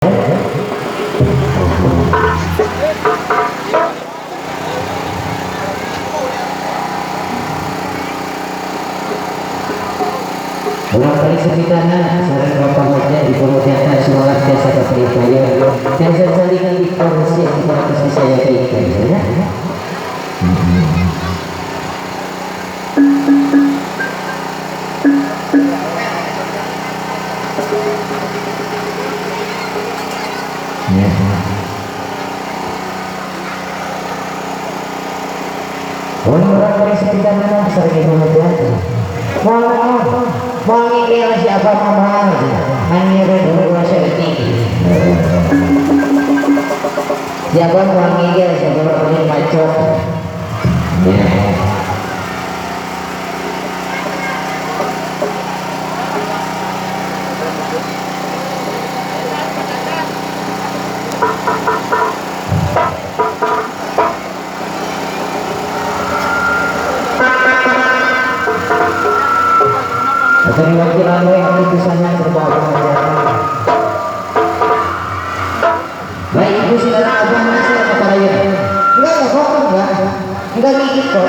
Urang kali sepitana sareng Bapak Hoja di Pemutiatan semangat tiasa kapripaya tiasa salingan di kursi di saya ya. Ya. Orang kali sepitana sareng Ibu Hoja. Mau ngikil siapa mahal hanya berdua seperti siapa mau ngikil siapa mau macok ya. Dari waktu lalu yang putusannya terbawa pengajaran. Baik ibu silakan abang masih apa raya? Enggak kok enggak gigit kok.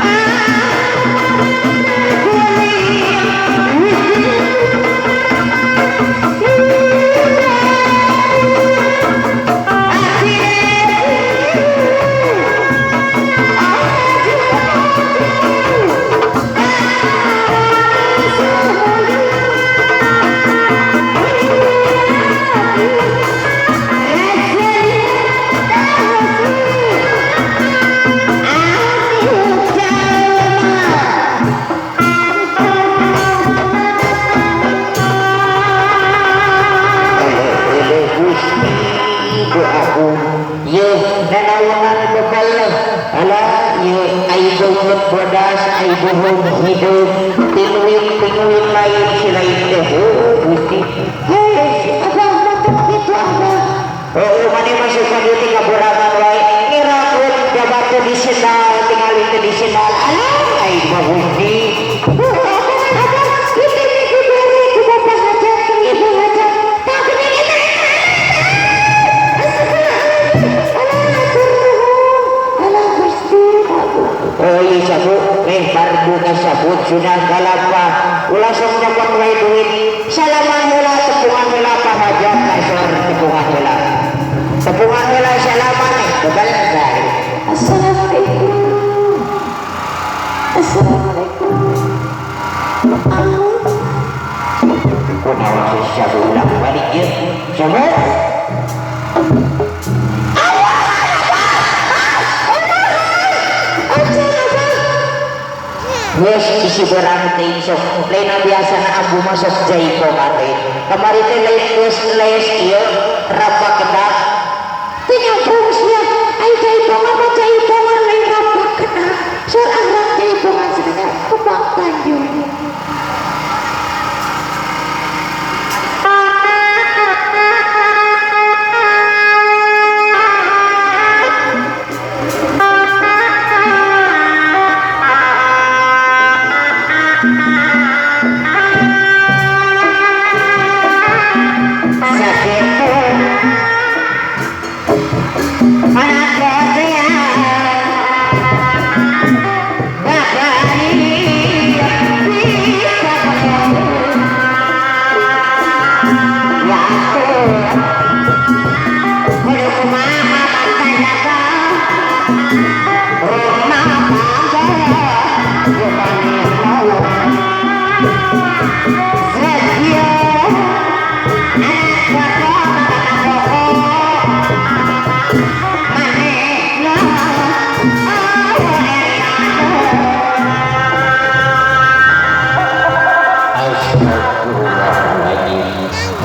Hey, ai buhung hidup tiluin lain si lain teh Gusti. Hei, abah mantep gitu abah. Oh, mane masuk ka dieu teh kaborangan wae. Ngirakeun jabatu di sendal tingali teh di sendal. Alah ai mah Gusti. Abah, itu diberi ku bapak hajat, ku ibu hajat. Tapi ini alah Gusti. Oh iya sabu, bar buka sabut sudah kalapa. Ulah sok nyokot wae duit. Salaman heula tepungan heula pahajat kasor tepungan heula. Tepungan heula salaman bebal bae. Assalamualaikum. Assalamualaikum. Kunaon si sabu ulang balik ieu? Sabu. Geus isi berang teh sok lain biasana ambu masuk jaipongan teh. Kamari teh lain geus lees ieu rapak kedak. Teu nyambung sia. Ai jaipongan mah jaipongan lain rapak kedak. Soal arang jaipongan sebenarnya Kembang Tanjung.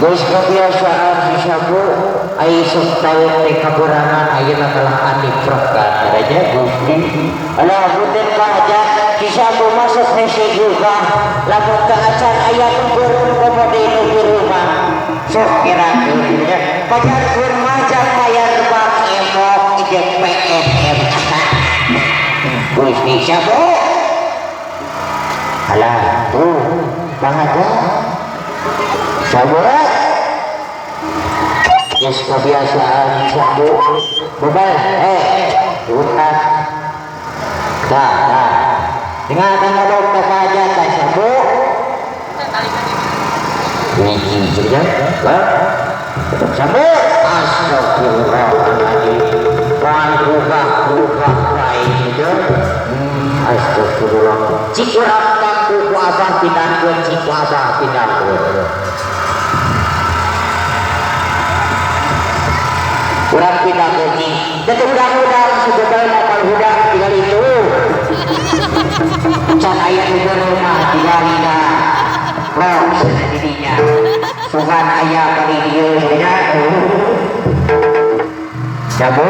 Geus kebiasaan si sabu ai sok taun teh kaborangan ayeuna kalah aniprokan raja Gusti. Alah punten pahajat si sabu masuk hese juga lamun teu acan aya nu beureum komo deui nu di rumah. Sok kirakeun nya pajar kurma jang bayar bank emok jeung PNM. Gusti sabu. Alah tuh pahajat sabu. Geus kebiasaan sabu bebal utak dah dah dengan ngomong ka pahajat teh sabu hiji saja sabu astagfirullahaladzim buka buka bae gitu astagfirullah cik urang pangku ku abah pindahkeun cik ku abah pindahkeun urang pindah ke dan udang-udang sebetulnya mapal hudang tinggal itu can aya nu rumah tinggalina rok didinya sugan aya kali dieu nya jabu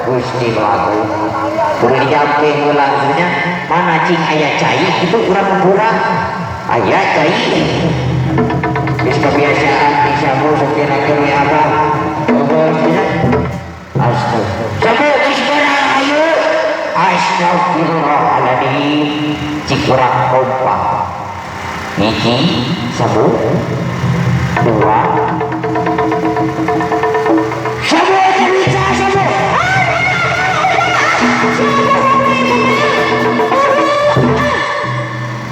Gusti nu agung kudu dijampe heula nya mana cing aya cai kitu urang murah aya cai geus kebiasaan di sabu sakira-kira we abah. Astagfirullah. Ayo. Astagfirullahaladzim. Cik urang kompak. Hiji, sabu, dua. Sabu, cerita sabu.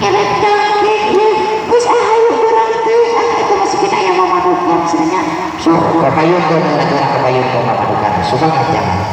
Erek dangdek ya. Geus ahayu urang teh. Eta masukin aya mamanukan cenah. Sok kapayun teh urang kapayun teh mamanukan. Suka jangan.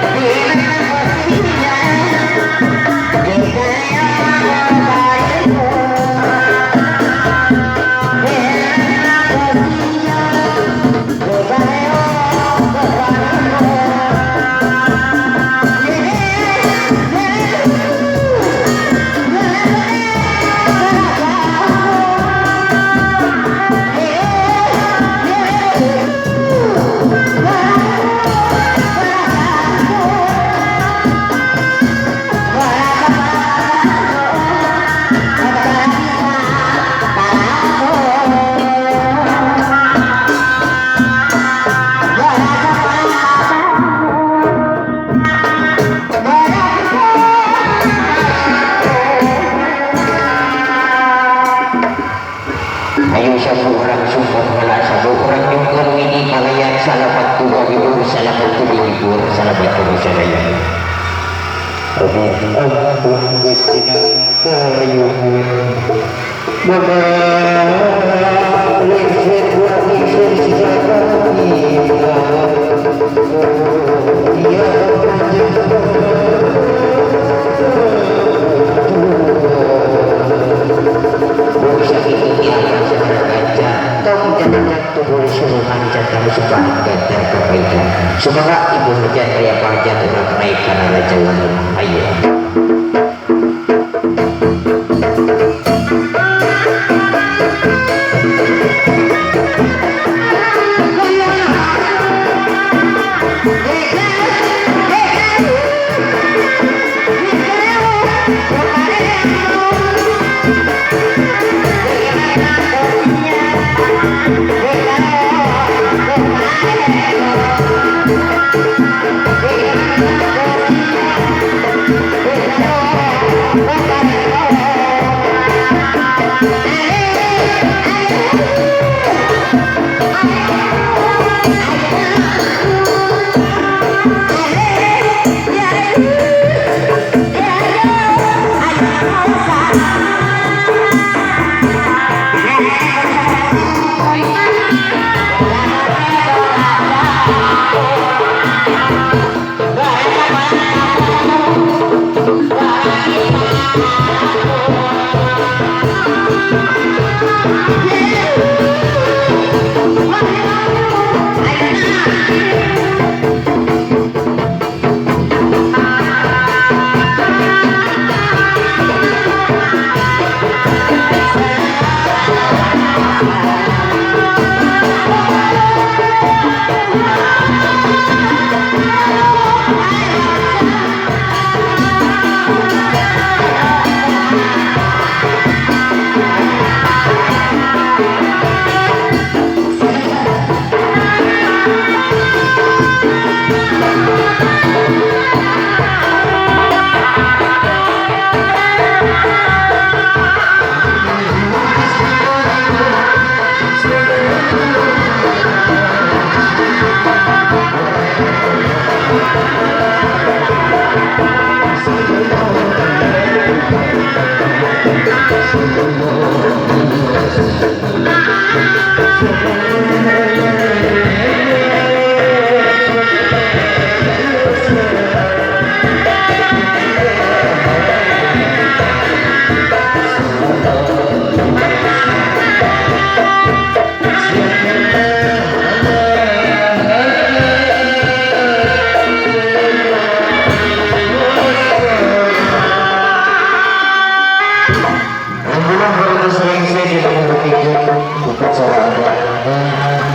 Yeah. Salamat tuwa hibur, salamat tuwa hibur, salamat tuwa sadaya. Amin. Ampun Gusti kayuhun. Mama lingsir lingsir sisaka. Iya semoga ibu hajat raya pahajat urang naik kana raja wangun ayo.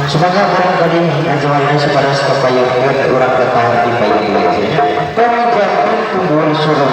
Semoga barangkali ajaran supaya kapayun urang bertahan di payun. Kami jangan kumpul suruh.